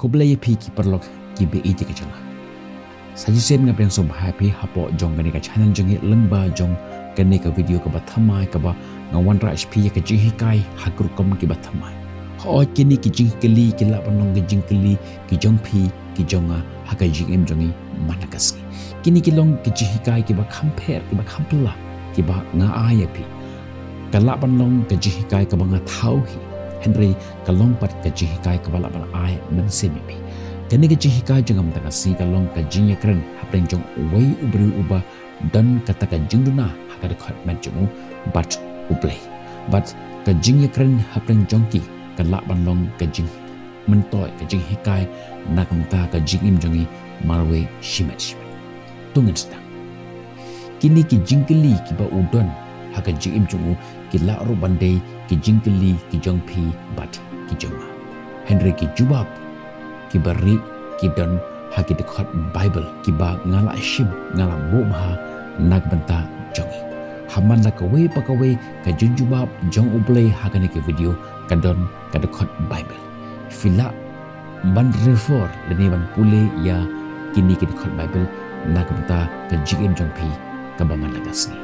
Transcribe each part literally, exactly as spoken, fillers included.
Khublei ïa phi ki paralok kiba ïeit ka jong nga. Sa shisien nga pdiang sngewbha ïa phi hapoh jong kane ka channel jong ngi lyngba jong kane ka video kaba thymmai kaba nga wanrah sha phi ïa ka jinghikai ha ki rukom kiba thymmai. Hooid, kine ki jingkylli ki lah ban long ki jingkylli ki jong phi ki jong nga ha ka jingim jong ngi man la ka sngi. Kine ki long ki jinghikai kiba kham pher, kiba kham phylla, kiba nga ai ïa phi. Ka lah ban long ka jinghikai kaba nga thaw hi, hynrei ka long pat ka jinghikai kaba lah ban ai mynsiem ïa phi. Kane ka jinghikai jong nga mynta ka sngi ka long ka jingïakren hapdeng jong uwei u briew uba don kata ka jingduna ha ka dkhot met jong u bad U Blei. Bad ka jingïakren hapdeng jong ki ka lah ban long ka jingmyntoi, ka jinghikai na ka bynta ka jingim jong ngi marwei shimet shimet. To ngin sdang. Kine ki jingkylli kiba u don ha ka jingim jong u ki lah ruh ban dei ki jingkylli ki jong phi bad ki jong nga. Hynrei ki jubab kiba rieh ki don ha ki dkhot Baibl kiba nga lah shim, nga lah buh bha na ka bynta jong ngi. Ha man la kawei pa kawei ka jingjubab jong U Blei ha kane ka video ka don ka dkhot Baibl. Phi lah ban refer lane ban pule ïa kine ki dkhot Baibl na ka bynta ka jingim jong phi kaba man la ka sngi.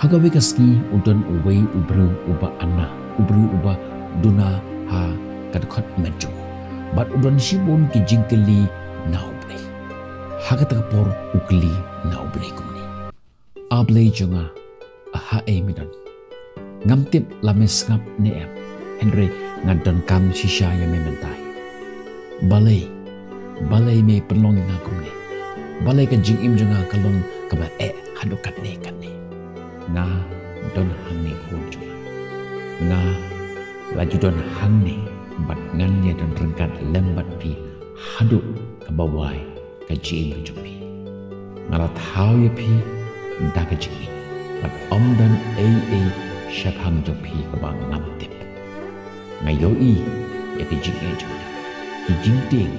Ha kawei ka sngi u don uwei u briew uba ana, u briew uba duna ha ka dkhot met jong u. Bad u don shibun ki jingkylli na U Blei. Ha kata ka por u kylli na U Blei kumne: A Blei jong nga, haei me don? Ngam tip la me sngap ne em, hynrei nga donkam shisha ïa me mynta hi. Balei, balei me pynlong ïa nga kumne? Balei ka jingim jong nga ka long kaba eh haduh katne katne? Nga don hangne khun jong nga. Nga la ju don hangne bad ngan ïa don ryngkat lem bad phi haduh kaba wai ka jingim ka jong phi. Nga la thaw ïa phi da ka jingim bad ym don ei ei shaphang jong phi kaba ngam tip. Nga ïohi ïa ka jingeh jong phi, ki jingtieng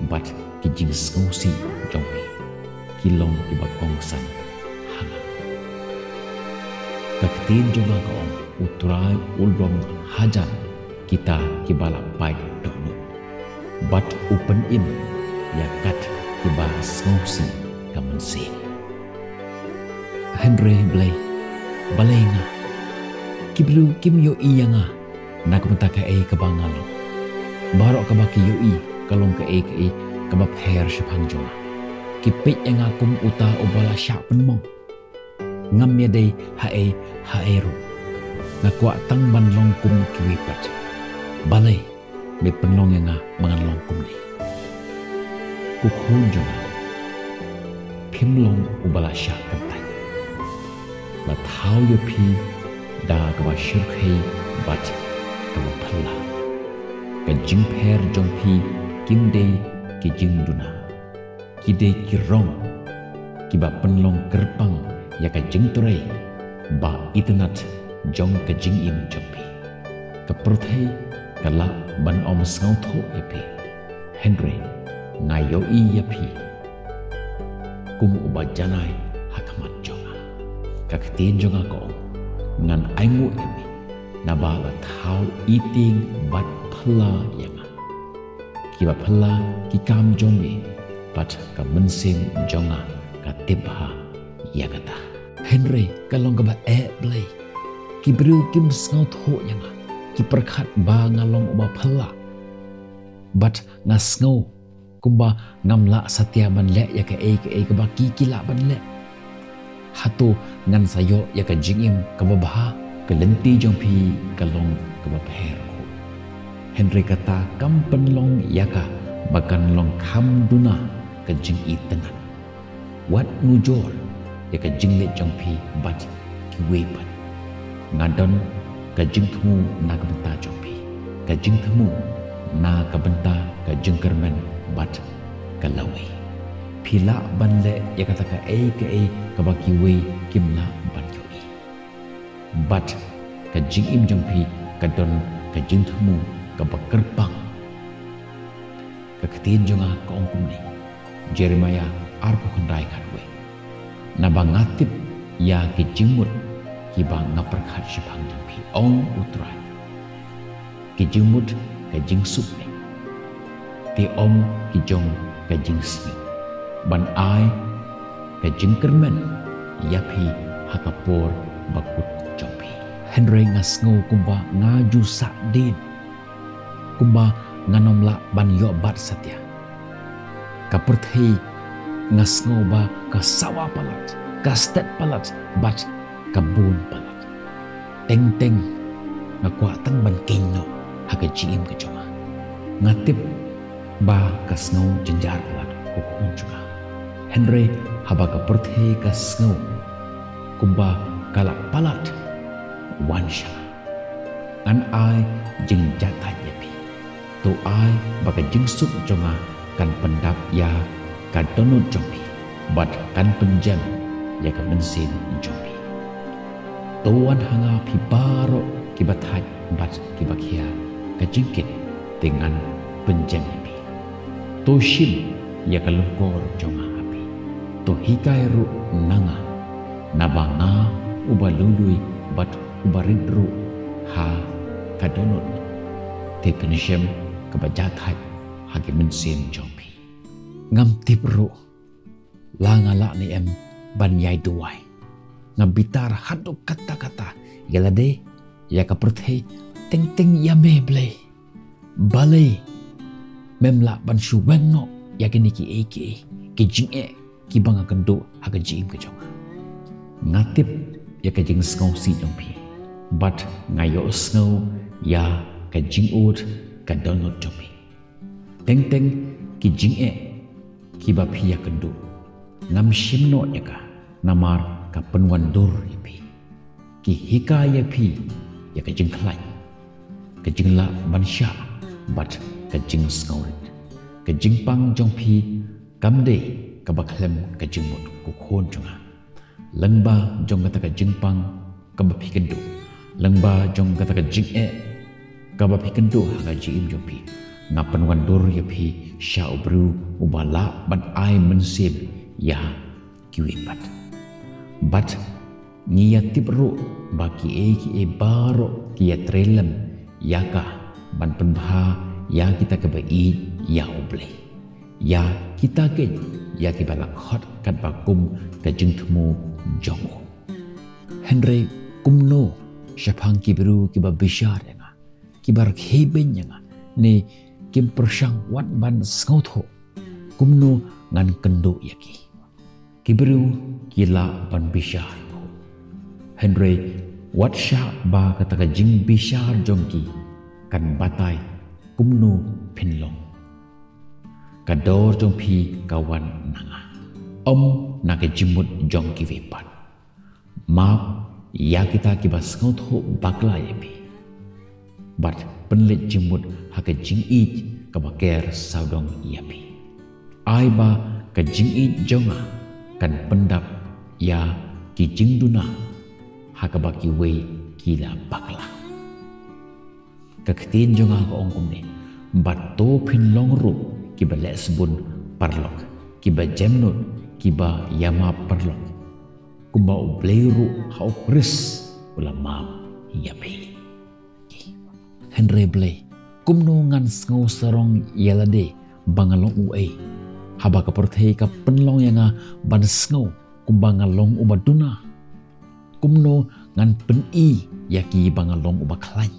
bad ki jingsngewsih jong phi ki long kiba kongsan ha nga. Ka ktien jong nga ka ong, U Trai u long hajan kita kiba la pait dohnud bad u pynim ïa kat kiba sngewsih ka mynsiem. Hynrei Blei, balei nga? Ki briew kim ïohi ïa nga na ka bynta kaei kaba nga long. Baroh kaba ki ïohi ka long kaei kaei kaba pher shaphang jong nga. Ki peit ïa nga kum uta uba la shah pynmong. Ngam ïadei haei haei ruh. Nga kwah tang ban long kum kiwei pat. Balei me pynlong ïa nga ba ngan long kumne? Ko khun jong nga, phim long uba la shah kyntait. La thaw ïa phi da kaba shyrkhei bad kaba phylla. Ka jingpher jong phi kim dei ki jingduna. Ki dei ki rong kiba pynlong kyrpang ïa ka jingtrei ba itynnat jong ka jingim jong phi. Ka pyrthei ka lah ban ym sngewthuh ïa phi, hynrei nga ïohi ïa phi kum uba janai ha khmat jong nga. Ka ktien jong nga ka ong, ngan ainguh ïa me naba la thaw ïa phi bad phylla ïa nga. Kiba phylla ki kam jong me bad ka mynsiem jong nga ka tip bha ïa kata. Hynrei ka long kaba eh Blei, ki briew kim sngewthuh ïa nga, ki pyrkhat ba nga long uba phylla. Bad nga sngew kumba ngam lah satia ban leh ïa kaei kaei kaba ki ki lah ban leh. Hato ngan sa ïoh ïa ka jingim kaba bha? Ka lynti jong phi ka long kaba pher. Hynrei kata kam pynlong ïa ka ba kan long kham duna ka jingitynnat. Wat nujor ïa ka jingleh jong phi bad kiwei pat. Nga don ka jingthmu na ka bynta jong phi, ka jingthmu na ka bynta ka jingkyrmen bad ka lawei. Phi lah ban leh ïa kata kaei kaei kaba kiwei kim lah ban ïohi. Bad ka jingim jong phi ka don ka jingthmu kaba kyrpang. Ka ktien jong nga ka ong kumne, Jeremiah arphew khyndai khatwei: Naba nga tip ïa ki jingmut kiba nga pyrkhat shaphang jong phi, ong U Trai, ki jingmut ka jingsuk ne, te ym ki jong ka jingsniew, ban ai ka jingkyrmen ïa phi ha ka por bakut jong phi. Hynrei nga sngew kumba nga ju sah dien, kumba ngan ym lah ban ïoh bat satia. Ka pyrthei nga sngew ba ka sawa palat, ka stet palat, bad ka bun palat. Teng teng nga kwah tang ban kynnoh ha ka jingim ka jong nga. Nga tip ba ka sngew jynjar palat, ko khun jong nga. Hynrei haba ka pyrthei ka sngew kumba ka la palat wan sha nga, ngan ai jingjahthait ïa phi. To ai ba ka jingsuk jong nga kan pyndap ïa ka dohnud jong phi, bad kan pynjem ïa ka mynsiem jong phi. To wan ha nga phi baroh kiba thait bad kiba khia ka jingkit, te ngan pynjem ïa phi. To shim ïa ka longkor jong nga ha phi. To hikai ruh na nga, naba nga uba lui lui bad uba rit ruh ha ka dohnud, te phin shem kaba jahthait ha ki mynsiem jong phi. Ngam tip ruh la nga lah ne em ban ïai duwai. Nga bitar haduh katta katta, ïa lade, ïa ka pyrthei, teng teng ïa me Blei. Balei mem lah ban shu weng noh ïa kine kiei kiei ki jingeh kiba nga kynduh ha ka jingim ka jong nga? Nga tip ïa ka jingsngewsih jong phi, bad nga ïohsngew ïa ka jingud ka dohnud jong phi. Teng teng ki jingeh kiba phi ïakynduh, ngam shim noh ïa ka, namar ka pynwandur ïa phi. Ki hikai ïa phi ïa ka jingkhlaiñ, ka jinglah ban shah, bad ka jingsngewrit. Ka jingpang jong phi kam dei kaba khlem ka jingmut, ko khun jong nga. Lyngba jong kata ka jingpang kaba phi kynduh, lyngba jong kata ka jingeh kaba phi kynduh ha ka jingim jong phi, nga pynwandur ïa phi sha u briew uba lah ban ai mynsiem ïa kiwei pat. Bad ngi ïatip ruh ba kiei kiei baroh ki ïatrei lem ïa ka ban pynbha ïa kita kiba ïeit ïa U Blei, ïa kita keiñ ïa kiba la khot katba kum ka jingthmu jong u. Hynrei kumno shaphang ki briew kiba bishar ïa nga, kiba rkhie beiñ ïa nga, ne kim pyrshang wat ban sngewthuh? Kumno ngan kynduh ïa ki? Ki briew ki lah ban bishar, hynrei wat shah ba kata ka jingbishar jong ki kan batai kumno phin long. Ka dor jong phi ka wan na nga, ym na ka jingmut jong kiwei pat. Map ïa kita kiba sngewthuh bakla ïa phi, bad pynleit jingmut ha ka jingïeit kaba ker sawdong ïa phi. Ai ba ka jingïeit jong nga kan pyndap ïa ki jingduna ha kaba kiwei ki la bakla. Ka ktien jong nga ka ong kumne: Bad to phin long ruh kiba leh sbun paralok, kiba jemnud, kiba ïamap paralok, kumba U Blei ruh ha U Khrist u la map ïa phi. Hynrei Blei, kumno ngan sngew sarong ïa lade ba nga long uei, haba ka pyrthei ka pynlong ïa nga ban sngew kumba nga long uba duna? Kumno ngan pyni ïa ki ba nga long uba khlaiñ?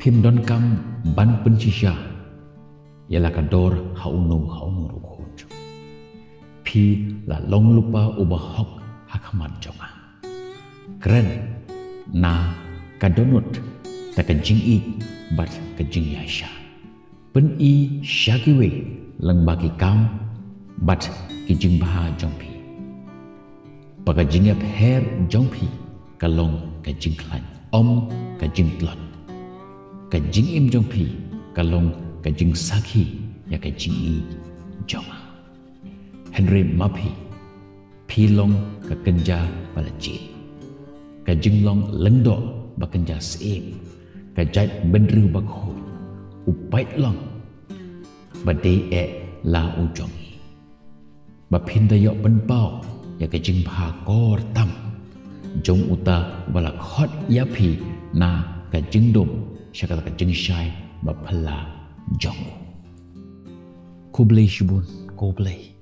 Phim donkam ban pynshisha ïa la ka dor ha uno ha uno ruh, khun jong nga. Phi la long lypa uba hok ha khmat jong nga. Kren na ka dohnud, da ka jingïeit bad ka jingïaishah. Pyni sha kiwei lyngba ki kam bad ki jingbha jong phi, ba ka jingïapher jong phi ka long ka jingkhlaiñ, ym ka jingtlot. Ka jingim jong phi ka long ka jingsakhi ïa ka jingïeit jong nga. Hynrei ma phi, phi long ka kynja ba la jied, ka jinglong lyngdoh ba kynja syiem, ka jaitbynriew bakhuid, u paitlong ba dei eh la u jong ngi, ba phin da ïoh pynpaw ïa ka jingbha kor tam jong uta uba la khot ïa phi na ka jingdum sha kata ka jingshai ba phylla jong u. Khublei shibun, khublei.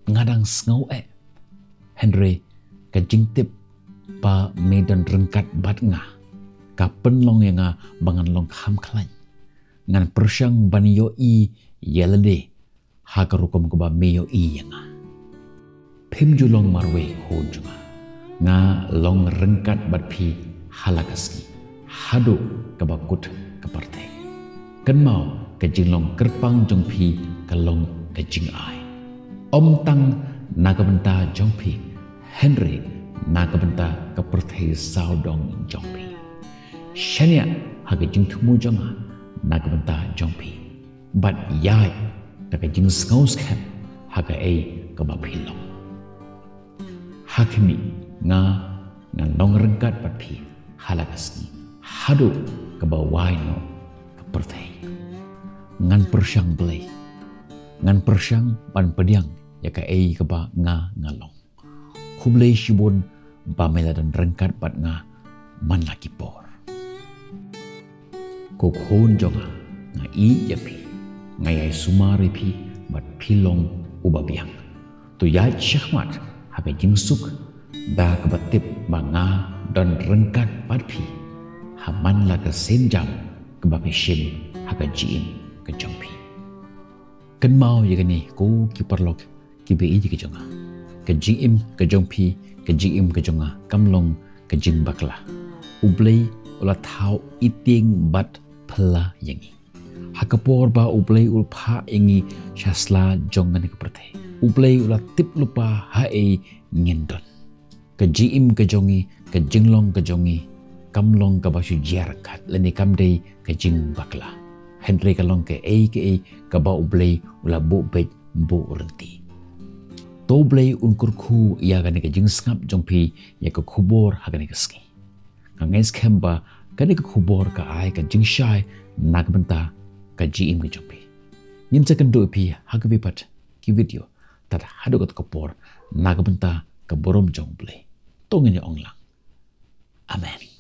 Nga dang sngew eh. Hynrei ka jingtip ba me don ryngkat bad nga ka pynlong ïa nga ba ngan long kham khlaiñ. Ngan pyrshang ban ïohi ïa lade ha ka rukom kaba me ïohi ïa nga. Phim ju long marwei khun jong nga. Nga long ryngkat bad phi ha la ka sngi haduh kaba kut ka pyrthei. Kynmaw ka jinglong kyrpang jong phi ka long ka jingai. Ym tang na ka bynta jong phi hynrei na ka bynta ka pyrthei sawdong jong phi. Shaniah ha ka jingthmu jong nga na ka bynta jong phi. Bad ïaid da ka jingsngew skhem ha kaei kaba phi long. Ha khmih, nga ngan long ryngkat bad phi ha la ka sngi haduh kaba wai noh ka pyrthei. Ngan pyrshang Blei. Ngan pyrshang ban pdiang ïa kaei kaba nga nga long. Khublei shibun ba me la don ryngkat bad nga man la ki por. Ko khun jong nga, nga ïeit ïa phi, nga ïai sumar ïa phi bad phi long uba biang. To ïaid shakhmat ha ka jingsuk da kaba tip ba nga don ryngkat bad phi ha man la ka sienjam kaba phi shim ha ka jingim ka jong phi. Kynmaw ïa kane ko ki paralok kiba ïeit ka jong nga. Ka jingim ka jong phi, ka jingim ka jong nga kam long ka jingbakla. U Blei u la thaw itieng bad phylla ïa ngi. Ha ka por ba U Blei u la phah ïa ngi sha sla jong kane ka pyrthei, U Blei u la tip lypa ha ei ngin don. Ka jingim ka jong ngi, ka jinglong ka jong ngi kam long kaba shu jia ryngkat lane kam dei ka jingbakla. Hynrei ka long kaei kaei kaba U Blei u la buh beit buh rynti. To U Blei un kyrkhu ïa kane ka jingsngap jong phi ïa ka khubor ha kane ka sngi. Nga ngeit skhem ba kane ka khubor ka ai ka jingshai na ka bynta ka jingim ka jong phi. Ngin sa kynduh ïa phi ha kawei pat ki video tad haduh kato ka por na ka bynta ka burom jong U Blei. To ngin ïa ong lang. Amen.